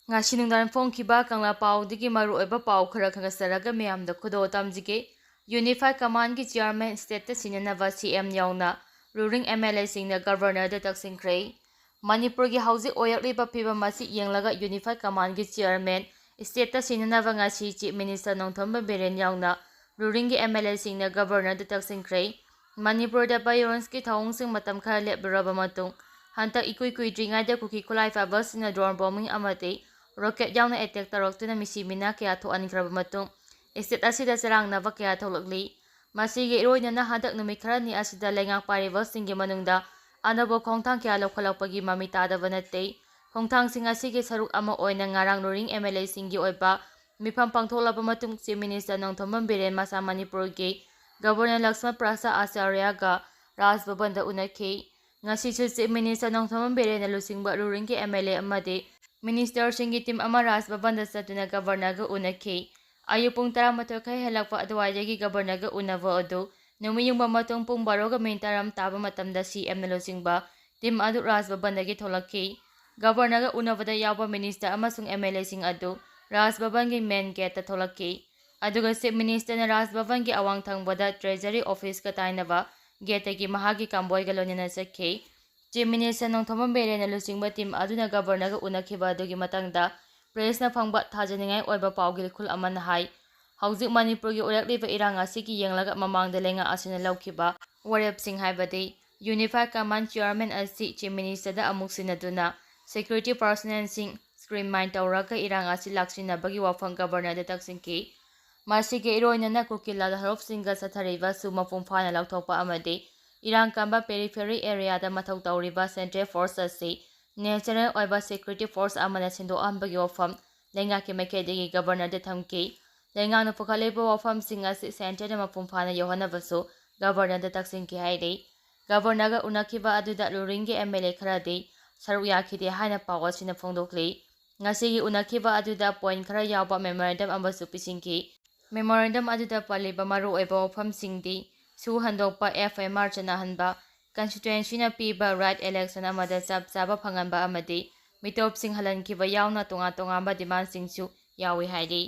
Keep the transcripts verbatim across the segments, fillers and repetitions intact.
ꯉꯁꯤ ꯅꯨꯡꯗꯥꯡ ꯐꯣꯡꯈꯤꯕ ꯀꯪꯂꯥ ꯄꯥꯎꯗꯒꯤ ꯃꯔꯨꯑꯣꯏꯕ ꯄꯥꯎ ꯈꯔ ꯈꯪꯒꯠꯆꯔꯒ ꯃꯌꯥꯝꯗ ꯈꯨꯗꯣꯜ ꯇꯝꯖꯒꯦ꯫ Unified Commandꯒꯤ chairman stateꯇ ꯁꯤꯟꯅꯅꯕ C M ꯌꯥꯎꯅ ruling M L Aꯁꯤꯡꯅ governorꯗ ꯇꯛꯁꯤꯟꯈ꯭ꯔꯦ꯫ ꯃꯅꯤꯄꯨꯔꯒꯤ ꯍꯧꯖꯤꯛ ꯑꯣꯏꯔꯛꯂꯤꯕ ꯐꯤꯕꯝ ꯑꯁꯤ ꯌꯦꯡꯂꯒ Unified Commandꯒꯤ chairman stateꯇ ꯁꯤꯟꯅꯅꯕ ꯉꯁꯤ Chief Minister ꯅꯣꯡꯊꯣꯝꯕꯝ ꯕꯤꯔꯦꯟ ꯌꯥꯎꯅ rulingꯒꯤ M L Aꯁꯤꯡꯅ governorꯗ ꯇꯛꯁꯤꯟꯈ꯭ꯔꯦ꯫ ꯃꯅꯤꯄꯨꯔꯗ violence ꯀꯤ ꯊꯧꯑꯣꯡꯁꯤꯡ ꯃꯇꯝ ꯈꯔ ꯂꯦꯞꯂꯨꯔꯕ ꯃꯇꯨꯡ, ꯍꯟꯗꯛ ꯏꯀꯨꯏ ꯀꯨꯏꯗ꯭ꯔꯤꯉꯩꯗ ꯀꯨꯀꯤ ꯈꯨꯠꯂꯥꯏ ꯄꯥꯏꯕꯁꯤꯡꯅ drone bombing ꯑꯃꯗꯤ rocket ꯌꯥꯎꯅ attack ꯇꯧꯔꯛꯇꯨꯅ ꯃꯤꯁꯤ ꯃꯤꯅꯥ ꯀꯌꯥ ꯊꯣꯛꯍꯟꯈ꯭ꯔꯕ ꯃꯇꯨꯡ, state ꯑꯁꯤꯗ ꯆꯔꯥꯡꯅꯕ ꯀꯌꯥ ꯊꯣꯛꯂꯛꯂꯤ꯫ ꯃꯁꯤꯒꯤ ꯏꯔꯣꯏꯅꯅ ꯍꯟꯗꯛ ꯅꯨꯃꯤꯠ ꯈꯔꯅꯤ ꯑꯁꯤꯗ ꯂꯩꯉꯥꯛ ꯄꯥꯏꯔꯤꯕꯁꯤꯡꯒꯤ ꯃꯅꯨꯡꯗ ꯑꯅꯧꯕ ꯈꯣꯡꯊꯥꯡ ꯀꯌꯥ ꯂꯧꯈꯠꯂꯛꯄꯒꯤ ꯃꯃꯤ ꯇꯥꯗꯕ ꯅꯠꯇꯦ꯫ ꯈꯣꯡꯊꯥꯡꯁꯤꯡ ꯑꯁꯤꯒꯤ ꯁꯔꯨꯛ ꯑꯃ ꯑꯣꯏꯅ ꯉꯔꯥꯡ ruling M L Aꯁꯤꯡꯒꯤ ꯑꯣꯏꯕ ꯃꯤꯐꯝ ꯄꯥꯡꯊꯣꯛꯂꯕ ꯃꯇꯨꯡ, Chief Minister ꯅꯣꯡꯊꯣꯝꯕꯝ ꯕꯤꯔꯦꯟ ꯃꯁꯥ ꯃꯅꯤꯄꯨꯔꯒꯤ Governor ꯂꯛꯁꯃꯟ ꯄ꯭ꯔꯁꯥꯗ ꯑꯆꯥꯔꯌꯒ ꯔꯥꯖ ꯚꯕꯟꯗ ꯎꯅꯈꯤ꯫ ꯉꯁꯤꯁꯨ Chief Minister ꯅꯣꯡꯊꯣꯝꯕꯝ ꯕꯤꯔꯦꯟꯅ ꯂꯨꯆꯤꯡꯕ rulingꯒꯤ M L A ꯑꯃꯗꯤ ministerꯁꯤꯡꯒꯤ team ꯑꯃ ꯔꯥꯖ ꯚꯕꯟꯗ ꯆꯠꯇꯨꯅ governorꯒ ꯎꯅꯈꯤ꯫ ꯑꯌꯨꯛ ꯄꯨꯡ ꯇꯔꯥꯃꯥꯊꯣꯏ ꯈꯔ ꯍꯦꯜꯂꯛꯄ ꯑꯗꯨꯋꯥꯏꯗꯒꯤ governorꯒ ꯎꯅꯕ ꯑꯗꯨ ꯅꯨꯃꯤꯠ ꯌꯨꯡꯕ ꯃꯇꯨꯡ ꯄꯨꯡ ꯕꯥꯔꯣꯒ ꯃꯤꯅꯤꯠ ꯇꯔꯥ ꯇꯥꯕ ꯃꯇꯝꯗ C Mꯅ ꯂꯨꯆꯤꯡꯕ team ꯑꯗꯨ ꯔꯥꯖ ꯚꯕꯟꯗꯒꯤ ꯊꯣꯛꯂꯛꯈꯤ꯫ Governorꯒ ꯎꯅꯕꯗ ꯌꯥꯎꯕ minister ꯑꯃꯁꯨꯡ M L Aꯁꯤꯡ ꯑꯗꯨ ꯔꯥꯖ ꯚꯕꯟꯒꯤ main gateꯇ ꯊꯣꯛꯂꯛꯈꯤ꯫ ꯑꯗꯨꯒ Chief Ministerꯅ ꯔꯥꯖ ꯚꯕꯟꯒꯤ ꯑꯋꯥꯡ ꯊꯪꯕꯗ Treasury Officeꯀ ꯇꯥꯏꯅꯕ gateꯇꯒꯤ ꯃꯍꯥꯛꯀꯤ convoyꯒ ꯂꯣꯏꯅꯅ ꯆꯠꯈꯤ꯫ Chief Minister ꯅꯣꯡꯊꯣꯝꯕꯝ ꯕꯤꯔꯦꯟꯅ ꯂꯨꯆꯤꯡꯕ team ꯑꯗꯨꯅ governorꯒ ꯎꯅꯈꯤꯕ ꯑꯗꯨꯒꯤ ꯃꯇꯥꯡꯗ pressꯅ ꯐꯪꯕ ꯊꯥꯖꯅꯤꯡꯉꯥꯏ ꯑꯣꯏꯕ ꯄꯥꯎꯒꯤ ꯂꯤꯈꯨꯜ ꯑꯃꯅ ꯍꯥꯏ, ꯍꯧꯖꯤꯛ ꯃꯅꯤꯄꯨꯔꯒꯤ ꯑꯣꯏꯔꯛꯂꯤꯕ ꯏꯔꯥꯡ ꯑꯁꯤꯒꯤ ꯌꯦꯡꯂꯒ ꯃꯃꯥꯡꯗ ꯂꯩꯉꯥꯛ ꯑꯁꯤꯅ ꯂꯧꯈꯤꯕ ꯋꯥꯔꯦꯞꯁꯤꯡ, ꯍꯥꯏꯕꯗꯤ Unified Command chairman ꯑꯁꯤ Chief Ministerꯗ ꯑꯃꯨꯛ ꯁꯤꯟꯅꯗꯨꯅ security personnelꯁꯤꯡ screen mine ꯇꯧꯔꯒ ꯏꯔꯥꯡ ꯑꯁꯤ ꯂꯥꯛꯁꯤꯟꯅꯕꯒꯤ ꯋꯥꯐꯝ governorꯗ ꯇꯛꯁꯤꯟꯈꯤ꯫ ꯃꯁꯤꯒ ꯏꯔꯣꯏꯅꯅ ꯀꯨꯀꯤ ꯂꯥꯜꯍꯧꯂꯨꯞꯁꯤꯡꯒ ꯆꯠꯊꯔꯤꯕꯁꯨ ꯃꯄꯨꯡ ꯐꯥꯅ ꯂꯧꯊꯣꯛꯄ ꯑꯃꯗꯤ ꯏꯔꯥꯡ ꯀꯟꯕ periphery areaꯗ ꯃꯊꯧ ꯇꯧꯔꯤꯕ central force ꯑꯁꯤ natural ꯑꯣꯏꯕ security force ꯑꯃꯅ ꯁꯤꯟꯗꯣꯛꯍꯟꯕꯒꯤ ꯋꯥꯐꯝ ꯂꯩꯉꯥꯛꯀꯤ ꯃꯥꯏꯀꯩꯗꯒꯤ governorꯗ ꯊꯝꯈꯤ꯫ ꯂꯩꯉꯥꯛꯅ ꯄꯨꯈꯠꯂꯤꯕ ꯋꯥꯐꯝꯁꯤꯡ ꯑꯁꯤ centreꯗ ꯃꯄꯨꯡ ꯐꯥꯅ ꯌꯧꯍꯟꯅꯕꯁꯨ governorꯗ ꯇꯛꯁꯤꯟꯈꯤ ꯍꯥꯏꯔꯤ꯫ Governorꯒ ꯎꯅꯈꯤꯕ ꯑꯗꯨꯗ rulingꯒꯤ M L A ꯈꯔꯗꯤ ꯁꯔꯨꯛ ꯌꯥꯈꯤꯗꯦ ꯍꯥꯏꯅ ꯄꯥꯎ ꯑꯁꯤꯅ ꯐꯣꯡꯗꯣꯛꯂꯤ꯫ ꯉꯁꯤꯒꯤ ꯎꯅꯈꯤꯕ ꯑꯗꯨꯗ point ꯈꯔ ꯌꯥꯎꯕ memorandum ꯑꯃꯁꯨ ꯄꯤꯁꯤꯟꯈꯤ꯫ Memorandum ꯑꯗꯨꯗ ꯄꯜꯂꯤꯕ ꯃꯔꯨꯑꯣꯏꯕ ꯋꯥꯐꯝꯁꯤꯡꯗꯤ ꯁꯨ ꯍꯟꯗꯣꯛꯄ, F I R ꯆꯠꯅꯍꯟꯕ, constituencyꯅ ꯄꯤꯕ right election ꯑꯃꯗ ꯆꯞ ꯆꯥꯕ ꯐꯪꯍꯟꯕ ꯑꯃꯗꯤ ꯃꯤꯇꯣꯞꯁꯤꯡ ꯍꯜꯍꯟꯈꯤꯕ ꯌꯥꯎꯅ ꯇꯣꯉꯥꯟ ꯇꯣꯉꯥꯟꯕ ꯗꯤꯃꯥꯟꯁꯤꯡꯁꯨ ꯌꯥꯎꯏ ꯍꯥꯏꯔꯤ꯫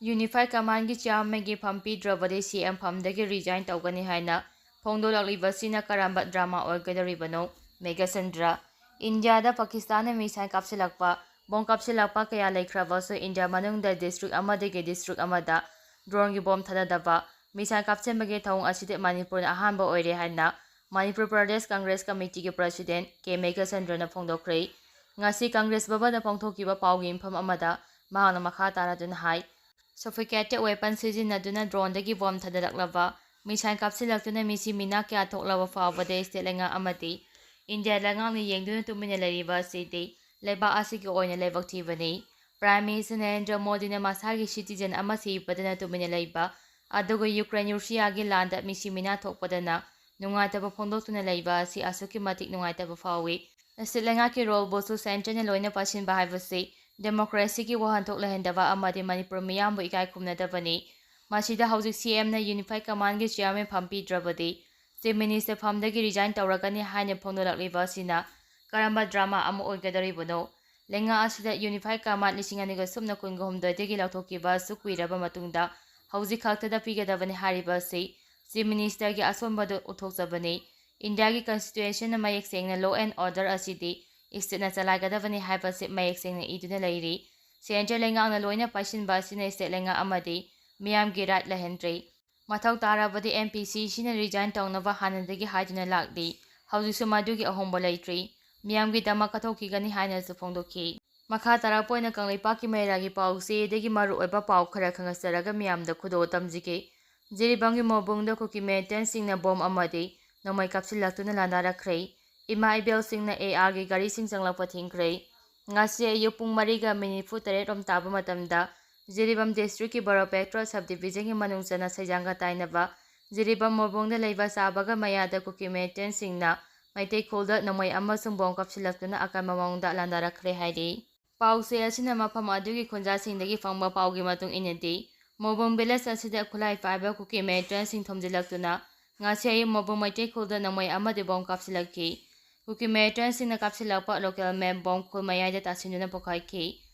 ꯌꯨꯅꯤꯐꯥꯏ ꯀꯃꯥꯟꯒꯤ ꯆꯤꯌꯥꯔꯃꯦꯟꯒꯤ ꯐꯝ ꯄꯤꯗ꯭ꯔꯕꯗꯤ ꯁꯤ ꯑꯦꯝ ꯐꯝꯗꯒꯤ ꯔꯤꯖꯥꯏꯟ ꯇꯧꯒꯅꯤ ꯍꯥꯏꯅ ꯐꯣꯡꯗꯣꯛꯂꯛꯂꯤꯕꯁꯤꯅ ꯀꯔꯝꯕ ꯗ꯭ꯔꯃꯥ ꯑꯣꯏꯒꯗꯧꯔꯤꯕꯅꯣ? ꯃꯦꯘꯆꯟꯗ꯭ꯔ, ꯏꯟꯗꯤꯌꯥꯗ ꯄꯥꯀꯤꯁꯇꯥꯟꯅ ꯃꯤꯁꯥꯏꯜ ꯀꯥꯞꯁꯤꯜꯂꯛꯄ, ꯕꯣꯝ ꯀꯥꯞꯁꯤꯜꯂꯛꯄ ꯀꯌꯥ ꯂꯩꯈ꯭ꯔꯕꯁꯨ ꯏꯟꯗꯤꯌꯥ ꯃꯅꯨꯡꯗ ꯗꯤꯁꯇ꯭ꯔꯤꯛ ꯑꯃꯗꯒꯤ ꯗꯤꯁꯇ꯭ꯔꯤꯛ ꯑꯃꯗ ꯗ꯭ꯔꯣꯟꯒꯤ ꯕꯣꯝ ꯊꯥꯗꯗꯕ, ꯃꯤꯁꯥꯏꯜ ꯀꯥꯞꯁꯤꯟꯕꯒꯤ ꯊꯧꯑꯣꯡ ꯑꯁꯤꯗꯤ ꯃꯅꯤꯄꯨꯔꯅ ꯑꯍꯥꯟꯕ ꯑꯣꯏꯔꯦ ꯍꯥꯏꯅ ꯃꯅꯤꯄꯨꯔ ꯄ꯭ꯔꯗꯦꯁ ꯀꯪꯒ꯭ꯔꯦꯁ ꯀꯃꯤꯇꯤꯒꯤ ꯄ꯭ꯔꯁꯤꯗꯦꯟ ꯀꯦ ꯃꯦꯘꯆꯟꯗ꯭ꯔꯅ ꯐꯣꯡꯗꯣꯛꯈ꯭ꯔꯦ꯫ ꯉꯁꯤ ꯀꯪꯒ꯭ꯔꯦꯁ ꯚꯕꯟꯗ ꯄꯥꯡꯊꯣꯛꯈꯤꯕ ꯄꯥꯎꯒꯤ ꯃꯤꯐꯝ ꯑꯃꯗ ꯃꯍꯥꯛꯅ ꯃꯈꯥ ꯇꯥꯔꯗꯨꯅ ꯍꯥꯏ, sophisticated weapon ꯁꯤꯖꯤꯟꯅꯗꯨꯅ ꯗ꯭ꯔꯣꯟꯗꯒꯤ ꯕꯣꯝ ꯊꯥꯗꯔꯛꯂꯕ, ꯃꯤꯁꯥꯏꯜ ꯀꯥꯞꯁꯤꯜꯂꯛꯇꯨꯅ ꯃꯤꯁꯤ ꯃꯤꯅꯥ ꯀꯌꯥ ꯊꯣꯛꯂꯕ ꯐꯥꯎꯕꯗ ꯁ꯭ꯇꯦꯠ ꯂꯩꯉꯥꯛ ꯑꯃꯗꯤ ꯏꯟꯗꯤꯌꯥ ꯂꯩꯉꯥꯛꯅ ꯌꯦꯡꯗꯨꯅ ꯇꯨꯃꯤꯟꯅ ꯂꯩꯔꯤꯕ ꯑꯁꯤꯗꯤ ꯂꯩꯕꯥꯛ ꯑꯁꯤꯒꯤ ꯑꯣꯏꯅ ꯂꯥꯏꯕꯛ ꯊꯤꯕꯅꯤ꯫ ꯄ꯭ꯔꯥꯏꯝ ꯃꯤꯅꯤꯁꯇꯔ ꯅꯔꯦꯟꯗ꯭ꯔ ꯃꯣꯗꯤꯅ ꯃꯁꯥꯒꯤ ꯁꯤꯇꯤꯖꯦꯟ ꯑꯃ ꯁꯤꯕꯗꯅ ꯇꯨꯃꯤꯟꯅ ꯂꯩꯕ, ꯑꯗꯨꯒ ꯌꯨꯀ꯭ꯔꯦꯟ ꯔꯨꯁꯤꯌꯥꯒꯤ ꯂꯥꯟꯗ ꯃꯤꯁꯤ ꯃꯤꯅꯥ ꯊꯣꯛꯄꯗꯅ ꯅꯨꯡꯉꯥꯏꯇꯕ ꯐꯣꯡꯗꯣꯛꯇꯨꯅ ꯂꯩꯕ ꯑꯁꯤ ꯑꯁꯨꯛꯀꯤ ꯃꯇꯤꯛ ꯅꯨꯡꯉꯥꯏꯇꯕ ꯐꯥꯎꯏ꯫ ꯁ꯭ꯇꯦꯠ ꯂꯩꯉꯥꯛꯀꯤ ꯔꯣꯜꯕꯨꯁꯨ ꯁꯦꯟꯇꯔꯅ ꯂꯣꯏꯅ ꯄꯥꯏꯁꯤꯟꯕ ꯍꯥꯏꯕꯁꯤ ꯗꯦꯃꯣꯀ꯭ꯔꯦꯁꯤꯒꯤ ꯋꯥꯍꯟꯊꯣꯛ ꯂꯩꯍꯟꯗꯕ ꯑꯃꯗꯤ ꯃꯅꯤꯄꯨꯔ ꯃꯤꯌꯥꯝꯕꯨ ꯏꯀꯥꯏ ꯈꯨꯝꯅꯗꯕꯅꯤ꯫ ꯃꯁꯤꯗ ꯍꯧꯖꯤꯛ ꯁꯤ ꯑꯦꯝꯅ ꯌꯨꯅꯤꯐꯥꯏ ꯀꯃꯥꯟꯒꯤ ꯆꯤꯌꯥꯔꯃꯦꯟ ꯐꯝ ꯄꯤꯗ꯭ꯔꯕꯗꯤ ꯆꯤꯐ ꯃꯤꯅꯤꯁꯇꯔ ꯐꯝꯗꯒꯤ ꯔꯤꯖꯥꯏꯟ ꯇꯧꯔꯒꯅꯤ ꯍꯥꯏꯅ ꯐꯣꯡꯗꯣꯛꯂꯛꯂꯤꯕ ꯑꯁꯤꯅ ꯀꯔꯝꯕ ꯗ꯭ꯔꯃꯥ ꯑꯃ ꯑꯣꯏꯒꯗꯧꯔꯤꯕꯅꯣ? ꯂꯩꯉꯥꯛ ꯑꯁꯤꯗ ꯌꯨꯅꯤꯐꯥꯏ ꯀꯃꯥꯟ ꯂꯤꯁꯤꯡ ꯑꯅꯤꯒ ꯁꯨꯞꯅ ꯀꯨꯟꯒ ꯍꯨꯝꯗꯣꯏꯗꯒꯤ ꯂꯥꯎꯊꯣꯛꯈꯤꯕ ꯑꯁꯨꯛ ꯀꯨꯏꯔꯕ ꯃꯇꯨꯡꯗ ꯍꯧꯖꯤꯛ ꯈꯛꯇꯗ ꯄꯤꯒꯗꯕꯅꯤ ꯍꯥꯏꯔꯤꯕ ꯑꯁꯤ ꯆꯤꯐ ꯃꯤꯅꯤꯁꯇꯔꯒꯤ ꯑꯁꯣꯟꯕꯗꯨ ꯎꯠꯊꯣꯛꯆꯕꯅꯤ꯫ ꯏꯟꯗꯤꯌꯥꯒꯤ ꯀꯟꯁꯇꯤꯇ꯭ꯌꯨꯁꯟꯅ ꯃꯌꯦꯛ ꯁꯦꯡꯅ law and order ꯑꯁꯤꯗꯤ ꯁ꯭ꯇꯦꯠꯅ ꯆꯂꯥꯏꯒꯗꯕꯅꯤ ꯍꯥꯏꯕꯁꯤ ꯃꯌꯦꯛ ꯁꯦꯡꯅ ꯏꯗꯨꯅ ꯂꯩꯔꯤ꯫ ꯁꯦꯟꯇ꯭ꯔꯦꯜ ꯂꯩꯉꯥꯛꯅ ꯂꯣꯏꯅ ꯄꯥꯏꯁꯤꯟꯕ ꯑꯁꯤꯅ ꯁ꯭ꯇꯦꯠ ꯂꯩꯉꯥꯛ ꯑꯃꯗꯤ ꯃꯤꯌꯥꯝꯒꯤ ꯔꯥꯏꯠ ꯂꯩꯍꯟꯗ꯭ꯔꯤ꯫ ꯃꯊꯧ ꯇꯥꯔꯕꯗꯤ ꯑꯦꯝ ꯄꯤ ꯁꯤ ꯁꯤꯅ ꯔꯤꯖꯥꯏꯟ ꯇꯧꯅꯕ ꯍꯥꯟꯅꯗꯒꯤ ꯍꯥꯏꯗꯨꯅ ꯂꯥꯛꯂꯤ꯫ ꯍꯧꯖꯤꯛꯁꯨ ꯃꯗꯨꯒꯤ ꯑꯍꯣꯡꯕ ꯂꯩꯇ꯭ꯔꯤ꯫ ꯃꯤꯌꯥꯝꯒꯤꯗꯃꯛ ꯀꯠꯊꯣꯛꯈꯤꯒꯅꯤ ꯍꯥꯏꯅꯁꯨ ꯐꯣꯡꯗꯣꯛꯈꯤ꯫ ꯃꯈꯥ ꯇꯥꯔꯛꯄ ꯑꯣꯏꯅ ꯀꯪꯂꯩꯄꯥꯛꯀꯤ ꯃꯩꯔꯥꯒꯤ ꯄꯥꯎ ꯆꯦꯗꯒꯤ ꯃꯔꯨꯑꯣꯏꯕ ꯄꯥꯎ ꯈꯔ ꯈꯪꯍꯟꯖꯔꯒ ꯃꯤꯌꯥꯝꯗ ꯈꯨꯗꯣꯜ ꯇꯝꯖꯒꯦ꯫ ꯖꯤꯔꯤꯕꯥꯝꯒꯤ ꯃꯣꯕꯨꯡꯗ ꯀꯨꯀꯤ ꯃꯤꯂꯤꯇꯦꯟꯁꯤꯡꯅ ꯕꯣꯝ ꯑꯃꯗꯤ ꯅꯣꯡꯃꯩ ꯀꯥꯞꯁꯤꯜꯂꯛꯇꯨꯅ ꯂꯥꯟꯗꯥꯔꯛꯈ꯭ꯔꯦ꯫ ꯏꯃꯥ ꯏꯕꯦꯜꯁꯤꯡꯅ ꯑꯦ ꯑꯥꯔꯒꯤ ꯒꯥꯔꯤꯁꯤꯡ ꯆꯪꯂꯛꯄ ꯊꯤꯡꯈ꯭ꯔꯦ꯫ ꯉꯁꯤ ꯑꯌꯨꯛ ꯄꯨꯡ ꯃꯔꯤꯒ ꯃꯤꯅꯤꯠ ꯅꯤꯐꯨ ꯇꯔꯦꯠ ꯔꯣꯝ ꯇꯥꯕ ꯃꯇꯝꯗ ꯖꯤꯔꯤꯕꯥꯝ ꯗꯤꯁꯇ꯭ꯔꯤꯛꯀꯤ ꯕꯔꯣꯄꯦꯇ꯭ꯔꯣ ꯁꯕ ꯗꯤꯕꯤꯖꯟꯒꯤ ꯃꯅꯨꯡ ꯆꯟꯅ ꯁꯩꯖꯥꯡꯒ ꯇꯥꯏꯅꯕ ꯖꯤꯔꯤꯕꯥꯝ ꯃꯣꯕꯣꯡꯗ ꯂꯩꯕ ꯆꯥꯕꯒ ꯃꯌꯥꯗ ꯀꯨꯀꯤ ꯃꯤꯂꯤꯇꯦꯟꯁꯤꯡꯅ ꯃꯩꯇꯩ ꯈꯨꯜꯗ ꯅꯣꯡꯃꯩ ꯑꯃꯁꯨꯡ ꯕꯣꯝ ꯀꯥꯞꯁꯤꯜꯂꯛꯇꯨꯅ ꯑꯀꯟꯕ ꯃꯑꯣꯡꯗ ꯂꯥꯟꯗꯥꯔꯛꯈ꯭ꯔꯦ ꯍꯥꯏꯔꯤ꯫ ꯄꯥꯎꯆꯦ ꯑꯁꯤꯅ ꯃꯐꯝ ꯑꯗꯨꯒꯤ ꯈꯨꯟꯖꯥꯁꯤꯡꯗꯒꯤ ꯐꯪꯕ ꯄꯥꯎꯒꯤ ꯃꯇꯨꯡ ꯏꯟꯅꯗꯤ, ꯃꯣꯕꯣꯡ ꯚꯤꯂꯦꯖ ꯑꯁꯤꯗ ꯈꯨꯠꯂꯥꯏ ꯄꯥꯏꯕ ꯀꯨꯀꯤ ꯃꯤꯂꯤꯇꯦꯟꯁꯤꯡ ꯊꯣꯝꯖꯤꯜꯂꯛꯇꯨꯅ ꯉꯁꯤ ꯑꯌꯨꯛ ꯃꯣꯕꯣꯡ ꯃꯩꯇꯩ ꯈꯨꯜꯗ ꯅꯣꯡꯃꯩ ꯑꯃꯗꯤ ꯕꯣꯝ ꯀꯥꯞꯁꯤꯜꯂꯛꯈꯤ꯫ ꯀꯨꯀꯤ ꯃꯤꯂꯤꯇꯦꯟꯁꯤꯡꯅ ꯀꯥꯞꯁꯤꯜꯂꯛꯄ ꯂꯣꯀꯦꯜ ꯃꯦꯟ ꯕꯣꯝ ꯈꯨꯜ ꯃꯌꯥꯏꯗ ꯇꯥꯁꯤꯟꯗꯨꯅ ꯄꯣꯈꯥꯏꯈꯤ꯫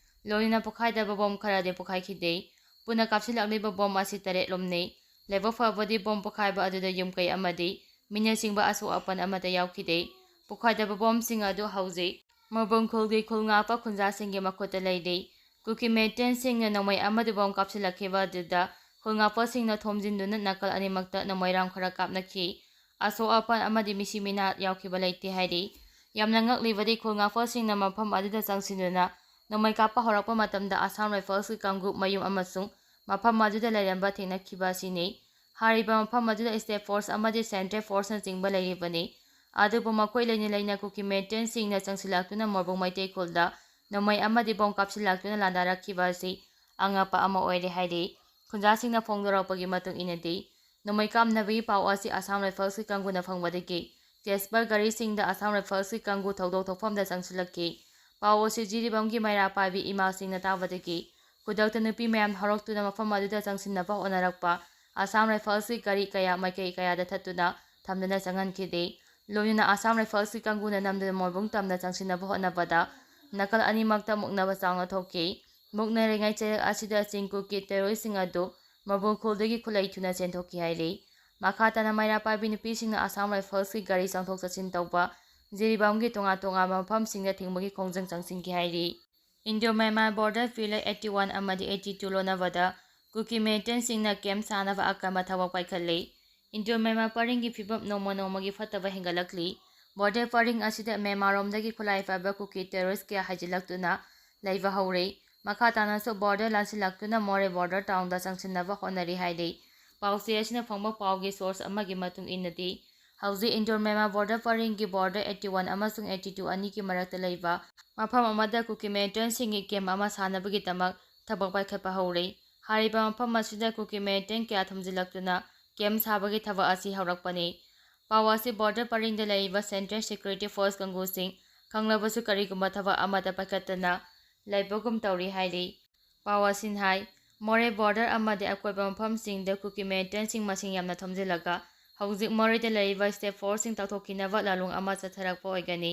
ꯂꯣꯏꯅꯅ ꯄꯣꯈꯥꯏꯗꯕ ꯕꯣꯝ ꯈꯔꯗꯤ ꯄꯣꯈꯥꯏꯈꯤꯗꯦ꯫ ꯄꯨꯟꯅ ꯀꯥꯞꯁꯤꯜꯂꯛꯂꯤꯕ ꯕꯣꯝ ꯑꯁꯤ ꯇꯔꯦꯠ ꯂꯨꯝꯅꯤ꯫ ꯂꯥꯏꯕꯛ ꯐꯕꯗꯤ ꯕꯣꯝ ꯄꯣꯈꯥꯏꯕ ꯑꯗꯨꯗ ꯌꯨꯝ ꯀꯩ ꯑꯃꯗꯤ ꯃꯤꯅꯆꯤꯡꯕ ꯑꯁꯣꯛ ꯑꯄꯟ ꯑꯃꯠꯇ ꯌꯥꯎꯈꯤꯗꯦ꯫ ꯄꯣꯈꯥꯏꯗꯕ ꯕꯣꯝꯁꯤꯡ ꯑꯗꯨ ꯍꯧꯖꯤꯛ ꯃꯣꯔꯕꯨꯡ ꯈꯨꯜꯒꯤ ꯈꯨꯜ ꯉꯥꯛꯄ ꯈꯨꯟꯖꯥꯁꯤꯡꯒꯤ ꯃꯈꯨꯠꯇ ꯂꯩꯔꯤ꯫ ꯀꯨꯀꯤ ꯃꯤꯂꯤꯇꯦꯟꯁꯤꯡꯅ ꯅꯣꯡꯃꯩ ꯑꯃꯗꯤ ꯕꯣꯝ ꯀꯥꯞꯁꯤꯜꯂꯛꯈꯤꯕ ꯑꯗꯨꯗ ꯈꯨꯜ ꯉꯥꯛꯄꯁꯤꯡꯅ ꯊꯣꯝꯖꯤꯟꯗꯨꯅ ꯅꯥꯀꯜ ꯑꯅꯤꯃꯛꯇ ꯅꯣꯡꯃꯩ ꯔꯥꯎꯟ ꯈꯔ ꯀꯥꯞꯅꯈꯤ꯫ ꯑꯁꯣꯛ ꯑꯄꯟ ꯑꯃꯗꯤ ꯃꯤꯁꯤ ꯃꯤꯅꯥ ꯌꯥꯎꯈꯤꯕ ꯂꯩꯇꯦ ꯍꯥꯏꯔꯤ꯫ ꯌꯥꯝꯅ ꯉꯛꯂꯤꯕꯗꯤ ꯈꯨꯜ ꯉꯥꯛꯄꯁꯤꯡꯅ ꯃꯐꯝ ꯑꯗꯨꯗ ꯆꯪꯁꯤꯟꯗꯨꯅ ꯅꯣꯡꯃꯩ ꯀꯥꯞꯄ ꯍꯧꯔꯛꯄ ꯃꯇꯝꯗ ꯑꯁꯥꯝ ꯔꯥꯏꯐꯜꯁꯀꯤ ꯀꯥꯡꯕꯨ ꯃꯌꯨꯝ ꯑꯃꯁꯨꯡ ꯃꯐꯝ ꯑꯗꯨꯗ ꯂꯩꯔꯝꯕ ꯊꯦꯡꯅꯈꯤꯕ ꯑꯁꯤꯅꯤ꯫ ꯍꯥꯏꯔꯤꯕ ꯃꯐꯝ ꯑꯗꯨꯗ ꯁ꯭ꯇꯦꯠ ꯐꯣꯔꯁ ꯑꯃꯗꯤ ꯁꯦꯟꯇ꯭ꯔꯦꯜ ꯐꯣꯔꯁꯅꯆꯤꯡꯕ ꯂꯩꯔꯤꯕꯅꯤ꯫ ꯑꯗꯨꯕꯨ ꯃꯈꯣꯏ ꯂꯩꯅ ꯂꯩꯅ ꯀꯨꯀꯤ ꯃꯤꯂꯤꯇꯦꯟꯁꯤꯡꯅ ꯆꯪꯁꯤꯜꯂꯛꯇꯨꯅ ꯃꯣꯔꯕꯨꯡ ꯃꯩꯇꯩ ꯈꯨꯜꯗ ꯅꯣꯡꯃꯩ ꯑꯃꯗꯤ ꯕꯣꯝ ꯀꯥꯞꯁꯤꯜꯂꯛꯇꯨꯅ ꯂꯥꯟꯗꯥꯔꯛꯈꯤꯕ ꯑꯁꯤ ꯑꯉꯛꯄ ꯑꯃ ꯑꯣꯏꯔꯦ ꯍꯥꯏꯔꯤ꯫ ꯈꯨꯟꯖꯥꯁꯤꯡꯅ ꯐꯣꯡꯗꯣꯔꯛꯄꯒꯤ ꯃꯇꯨꯡ ꯏꯟꯅꯗꯤ, ꯅꯣꯡꯃꯩ ꯀꯥꯞꯅꯕꯒꯤ ꯄꯥꯎ ꯑꯁꯤ ꯑꯁꯥꯝ ꯔꯥꯏꯐꯜꯁꯀꯤ ꯀꯥꯡꯕꯨꯅ ꯐꯪꯕꯗꯒꯤ ꯇꯦꯖꯄꯥꯜ ꯒꯥꯔꯤꯁꯤꯡꯗ ꯑꯁꯥꯝ ꯔꯥꯏꯐꯜꯁꯀꯤ ꯀꯥꯡꯕꯨ ꯊꯧꯗꯣꯛ ꯊꯣꯛꯐꯝꯗ ꯆꯪꯁꯤꯜꯂꯛꯈꯤ꯫ ꯄꯥꯎ ꯑꯁꯤ ꯖꯤꯔꯤꯕꯥꯝꯒꯤ ꯃꯩꯔꯥ ꯄꯥꯏꯕꯤ ꯏꯃꯥꯁꯤꯡꯅ ꯇꯥꯕꯗꯒꯤ ꯈꯨꯗꯛꯇ ꯅꯨꯄꯤ ꯃꯌꯥꯝ ꯍꯧꯔꯛꯇꯨꯅ ꯃꯐꯝ ꯑꯗꯨꯗ ꯆꯪꯁꯤꯟꯅꯕ ꯍꯣꯠꯅꯔꯛꯄ ꯑꯁꯥꯝ ꯔꯥꯏꯐꯜꯁꯀꯤ ꯒꯥꯔꯤ ꯀꯌꯥ ꯃꯥꯏꯀꯩ ꯀꯌꯥꯗ ꯊꯠꯇꯨꯅ ꯊꯝꯗꯨꯅ ꯆꯪꯍꯟꯈꯤꯗꯦ꯫ ꯂꯣꯏꯅꯅ ꯑꯁꯥꯝ ꯔꯥꯏꯐꯜꯁꯀꯤ ꯀꯥꯡꯕꯨꯅ ꯅꯝꯗꯨꯅ ꯃꯣꯏꯕꯨꯡ ꯇꯝꯅ ꯆꯪꯁꯤꯟꯅꯕ ꯍꯣꯠꯅꯕꯗ ꯅꯥꯀꯜ ꯑꯅꯤꯃꯛꯇ ꯃꯨꯛꯅꯕ ꯆꯥꯎꯅ ꯊꯣꯛꯈꯤ꯫ ꯃꯨꯛꯅꯔꯤꯉꯩ ꯆꯩꯔꯛ ꯑꯁꯤꯗ ꯆꯤꯡ ꯀꯨꯀꯤ ꯇꯦꯔꯣꯔꯤꯁꯁꯤꯡ ꯑꯗꯨ ꯃꯣꯏꯕꯨꯡ ꯈꯨꯜꯗꯒꯤ ꯈꯨꯠꯂꯩ ꯊꯨꯅ ꯆꯦꯟꯊꯣꯛꯈꯤ ꯍꯥꯏꯔꯤ꯫ ꯃꯈꯥ ꯇꯥꯅ ꯃꯩꯔꯥ ꯄꯥꯏꯕꯤ ꯅꯨꯄꯤꯁꯤꯡꯅ ꯑꯁꯥꯝ ꯔꯥꯏꯐꯜꯁꯀꯤ ꯒꯥꯔꯤ ꯆꯪꯊꯣꯛ ꯆꯠꯁꯤꯟ ꯇꯧꯕ ꯖꯤꯔꯤꯕꯥꯝꯒꯤ ꯇꯣꯉꯥꯟ ꯇꯣꯉꯥꯟꯕ ꯃꯐꯝꯁꯤꯡꯗ ꯊꯤꯡꯕꯒꯤ ꯈꯣꯡꯖꯪ ꯆꯪꯁꯤꯟꯈꯤ ꯍꯥꯏꯔꯤ꯫ Indo Myanmar border pillar eighty one ꯑꯃꯗꯤ ꯑꯩꯠꯇꯤ ꯇꯨ ꯂꯣꯟꯅꯕꯗ ꯀꯨꯀꯤ ꯃꯤꯂꯤꯇꯦꯟꯁꯤꯡꯅ ꯀꯦꯝꯞ ꯁꯥꯅꯕ ꯑꯀꯟꯕ ꯊꯕꯛ ꯄꯥꯏꯈꯠꯂꯤ꯫ ꯏꯟꯗꯣ ꯃ꯭ꯌꯥꯟꯃꯥꯔ ꯄꯔꯤꯡꯒꯤ ꯐꯤꯕꯝ ꯅꯣꯡꯃ ꯅꯣꯡꯃꯒꯤ ꯐꯠꯇꯕ ꯍꯦꯟꯒꯠꯂꯛꯂꯤ꯫ ꯕꯣꯔꯗꯔ ꯄꯔꯤꯡ ꯑꯁꯤꯗ ꯃ꯭ꯌꯥꯟꯃꯥꯔꯔꯣꯝꯗꯒꯤ ꯈꯨꯠꯂꯥꯏ ꯄꯥꯏꯕ ꯀꯨꯀꯤ ꯇꯦꯔꯣꯔꯤꯁ ꯀꯌꯥ ꯍꯥꯏꯖꯤꯜꯂꯛꯇꯨꯅ ꯂꯩꯕ ꯍꯧꯔꯦ꯫ ꯃꯈꯥ ꯇꯥꯅꯁꯨ ꯕꯣꯔꯗꯔ ꯂꯥꯟꯁꯤꯜꯂꯛꯇꯨꯅ ꯃꯣꯔꯦ ꯕꯣꯔꯗꯔ ꯇꯥꯎꯟꯗ ꯆꯪꯁꯤꯟꯅꯕ ꯍꯣꯠꯅꯔꯤ ꯍꯥꯏꯔꯤ꯫ ꯄꯥꯎꯆꯦ ꯑꯁꯤꯅ ꯐꯪꯕ ꯄꯥꯎꯒꯤ ꯁꯣꯔꯁ ꯑꯃꯒꯤ ꯃꯇꯨꯡ ꯏꯟꯅꯗꯤ, ꯍꯧꯖꯤꯛ ꯏꯟꯗꯣ ꯃ꯭ꯌꯥꯟꯃꯥꯔ ꯕꯣꯔꯗꯔ ꯄꯔꯤꯡꯒꯤ ꯕꯣꯔꯗꯔ ꯑꯩꯠꯇꯤ ꯋꯥꯟ ꯑꯃꯁꯨꯡ ꯑꯩꯠꯇꯤ ꯇꯨ ꯑꯅꯤꯒꯤ ꯃꯔꯛꯇ ꯂꯩꯕ ꯃꯐꯝ ꯑꯃꯗ ꯀꯨꯀꯤ ꯃꯤꯂꯤꯇꯦꯟꯁꯤꯡꯒꯤ ꯀꯦꯝꯞ ꯑꯃ ꯁꯥꯅꯕꯒꯤꯗꯃꯛ ꯊꯕꯛ ꯄꯥꯏꯈꯠꯄ ꯍꯧꯔꯦ꯫ ꯍꯥꯏꯔꯤꯕ ꯃꯐꯝ ꯑꯁꯤꯗ ꯀꯨꯀꯤ ꯃꯤꯂꯤꯇꯦꯟ ꯀꯌꯥ ꯊꯝꯖꯤꯜꯂꯛꯇꯨꯅ ꯀꯦꯝꯞ ꯁꯥꯕꯒꯤ ꯊꯕꯛ ꯑꯁꯤ ꯍꯧꯔꯛꯄꯅꯤ꯫ ꯄꯥꯎ ꯑꯁꯤ ꯕꯣꯔꯗꯔ ꯄꯔꯤꯡꯗ ꯂꯩꯔꯤꯕ ꯁꯦꯟꯇ꯭ꯔꯦꯜ ꯁꯦꯀ꯭ꯌꯨꯔꯤꯇꯤ ꯐꯣꯔꯁ ꯀꯥꯡꯕꯨꯁꯤꯡ ꯈꯪꯂꯕꯁꯨ ꯀꯔꯤꯒꯨꯝꯕ ꯊꯕꯛ ꯑꯃꯠꯇ ꯄꯥꯏꯈꯠꯇꯅ ꯂꯩꯕꯒꯨꯝ ꯇꯧꯔꯤ ꯍꯥꯏꯔꯤ꯫ ꯄꯥꯎ ꯑꯁꯤꯅ ꯍꯥꯏ, ꯃꯣꯔꯦ ꯕꯣꯔꯗꯔ ꯑꯃꯗꯤ ꯑꯀꯣꯏꯕ ꯃꯐꯝꯁꯤꯡꯗ ꯀꯨꯀꯤ ꯃꯤꯂꯤꯇꯦꯟꯁꯤꯡ ꯃꯁꯤꯡ ꯌꯥꯝꯅ ꯊꯣꯝꯖꯤꯜꯂꯒ ꯍꯧꯖꯤꯛ ꯃꯣꯔꯦꯗ ꯂꯩꯔꯤꯕ ꯁ꯭ꯇꯦꯠ ꯐꯣꯔꯁꯁꯤꯡ ꯇꯥꯊꯣꯛꯈꯤꯅꯕ ꯂꯥꯂꯣꯡ ꯑꯃ ꯆꯠꯊꯔꯛꯄ ꯑꯣꯏꯒꯅꯤ꯫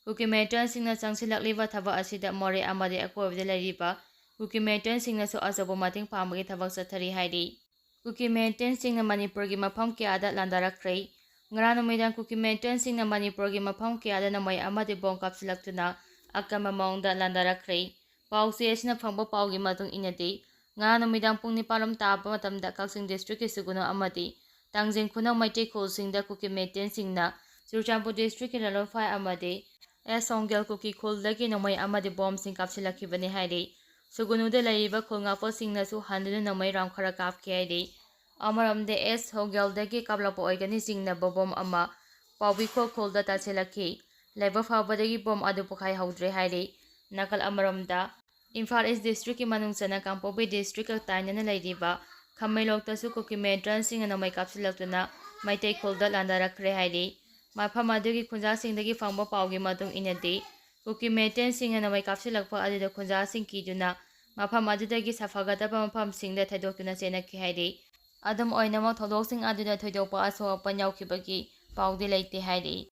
ꯀꯨꯀꯤ ꯃꯤꯂꯤꯇꯦꯟꯠꯁꯤꯡꯅ ꯆꯪꯁꯤꯜꯂꯛꯂꯤꯕ ꯊꯕꯛ ꯑꯁꯤꯗ ꯃꯣꯔꯦ ꯑꯃꯗꯤ ꯑꯀꯣꯏꯕꯗ ꯂꯩꯔꯤꯕ ꯀꯨꯀꯤ ꯃꯤꯂꯤꯇꯦꯟꯠꯁꯤꯡꯅꯁꯨ ꯑꯆꯧꯕ ꯃꯇꯦꯡ ꯄꯥꯡꯕꯒꯤ ꯊꯕꯛ ꯆꯠꯊꯔꯤ ꯍꯥꯏꯔꯤ꯫ ꯀꯨꯀꯤ ꯃꯤꯂꯤꯇꯦꯟꯠꯁꯤꯡꯅ ꯃꯅꯤꯄꯨꯔꯒꯤ ꯃꯐꯝ ꯀꯌꯥꯗ ꯂꯥꯟꯗꯥꯔꯛꯈ꯭ꯔꯦ꯫ ꯉꯔꯥꯡ ꯅꯨꯃꯤꯗꯥꯡ ꯀꯨꯀꯤ ꯃꯤꯂꯤꯇꯦꯟꯠꯁꯤꯡꯅ ꯃꯅꯤꯄꯨꯔꯒꯤ ꯃꯐꯝ ꯀꯌꯥꯗ ꯅꯣꯡꯃꯩ ꯑꯃꯗꯤ ꯕꯣꯝ ꯀꯥꯞꯁꯤꯜꯂꯛꯇꯨꯅ ꯑꯀꯟꯕ ꯃꯑꯣꯡꯗ ꯂꯥꯟꯗꯥꯔꯛꯈ꯭ꯔꯦ꯫ ꯄꯥꯎꯆꯦ ꯑꯁꯤꯅ ꯐꯪꯕ ꯄꯥꯎꯒꯤ ꯃꯇꯨꯡ ꯏꯟꯅꯗꯤ, ꯉꯔꯥꯡ ꯅꯨꯃꯤꯗꯥꯡ ꯄꯨꯡ ꯅꯤꯄꯥꯟ ꯔꯣꯝ ꯇꯥꯕ ꯃꯇꯝꯗ ꯀꯛꯆꯤꯡ ꯗꯤꯁꯇ꯭ꯔꯤꯛꯀꯤ ꯁꯨꯒꯨꯅꯨ ꯑꯃꯗꯤ ꯇꯥꯡꯖꯤꯡ ꯈꯨꯅꯧ ꯃꯩꯇꯩ ꯈꯨꯜꯁꯤꯡꯗ ꯀꯨꯀꯤ ꯃꯤꯂꯤꯇꯦꯟꯠꯁꯤꯡꯅ ꯆꯨꯔꯆꯥꯟꯄꯨꯔ ꯗꯤꯁꯇ꯭ꯔꯤꯛꯀꯤ ꯂꯥꯂꯣꯡꯐꯥꯏ ꯑꯃꯗꯤ ꯑꯦꯁ ꯍꯣꯡꯒꯦꯜ ꯀꯨꯀꯤ ꯈꯨꯜꯗꯒꯤ ꯅꯣꯡꯃꯩ ꯑꯃꯗꯤ ꯕꯣꯝꯁꯤꯡ ꯀꯥꯞꯁꯤꯜꯂꯛꯈꯤꯕꯅꯤ ꯍꯥꯏꯔꯤ꯫ ꯁꯨꯒꯨꯅꯨꯗ ꯂꯩꯔꯤꯕ ꯈꯨꯜ ꯉꯥꯛꯄꯁꯤꯡꯅꯁꯨ ꯍꯟꯗꯨꯅ ꯅꯣꯡꯃꯩ ꯔꯥꯎꯟ ꯈꯔ ꯀꯥꯞꯈꯤ ꯍꯥꯏꯔꯤ꯫ ꯑꯃꯔꯣꯝꯗ ꯑꯦꯁ ꯍꯣꯡꯒꯦꯜꯗꯒꯤ ꯀꯥꯞꯂꯛꯄ ꯑꯣꯏꯒꯅꯤ ꯆꯤꯡꯅꯕ ꯕꯣꯝ ꯑꯃ ꯄꯥꯎꯕꯤꯈꯣꯛ ꯈꯨꯜꯗ ꯇꯥꯁꯤꯜꯂꯛꯈꯤ꯫ ꯂꯥꯏꯕꯛ ꯐꯕꯗꯒꯤ ꯕꯣꯝ ꯑꯗꯨ ꯄꯣꯈꯥꯏꯍꯧꯗ꯭ꯔꯦ ꯍꯥꯏꯔꯤ꯫ ꯅꯥꯀꯜ ꯑꯃꯔꯣꯝꯗ, ꯏꯝꯐꯥꯜ ꯏꯁ ꯗꯤꯁꯇ꯭ꯔꯤꯛꯀꯤ ꯃꯅꯨꯡ ꯆꯟꯅ ꯀꯥꯡꯄꯣꯛꯄꯤ ꯗꯤꯁꯇ꯭ꯔꯤꯛꯀ ꯇꯥꯏꯅꯅ ꯂꯩꯔꯤꯕ ꯈꯥꯃꯩꯂꯣꯛꯇꯁꯨ ꯀꯨꯀꯤ ꯃꯤꯂꯤꯇꯦꯟꯠꯁꯤꯡꯅ ꯅꯣꯡꯃꯩ ꯀꯥꯞꯁꯤꯜꯂꯛꯇꯨꯅ ꯃꯩꯇꯩ ꯈꯨꯜꯗ ꯂꯥꯟꯗꯥꯔꯛꯈ꯭ꯔꯦ ꯍꯥꯏꯔꯤ꯫ ꯃꯐꯝ ꯑꯗꯨꯒꯤ ꯈꯨꯟꯖꯥꯁꯤꯡꯗꯒꯤ ꯐꯪꯕ ꯄꯥꯎꯒꯤ ꯃꯇꯨꯡ ꯏꯟꯅꯗꯤ, ꯀꯨꯀꯤ ꯃꯤꯂꯤꯇꯦꯟꯠꯁꯤꯡꯅ ꯅꯣꯡꯃꯩ ꯀꯥꯞꯁꯤꯜꯂꯛꯄ ꯑꯗꯨꯗ ꯈꯨꯟꯖꯥꯁꯤꯡ ꯀꯤꯗꯨꯅ ꯃꯐꯝ ꯑꯗꯨꯗꯒꯤ ꯁꯥꯐꯒꯗꯕ ꯃꯐꯝꯁꯤꯡꯗ ꯊꯩꯗꯣꯛꯇꯨꯅ ꯆꯦꯟꯅꯈꯤ ꯍꯥꯏꯔꯤ꯫ ꯑꯗꯨꯝ ꯑꯣꯏꯅꯃꯛ, ꯊꯧꯗꯣꯛꯁꯤꯡ ꯑꯗꯨꯗ ꯊꯣꯏꯗꯣꯛꯄ ꯑꯁꯣꯛ ꯑꯄꯟ ꯌꯥꯎꯈꯤꯕꯒꯤ ꯄꯥꯎꯗꯤ ꯂꯩꯇꯦ ꯍꯥꯏꯔꯤ꯫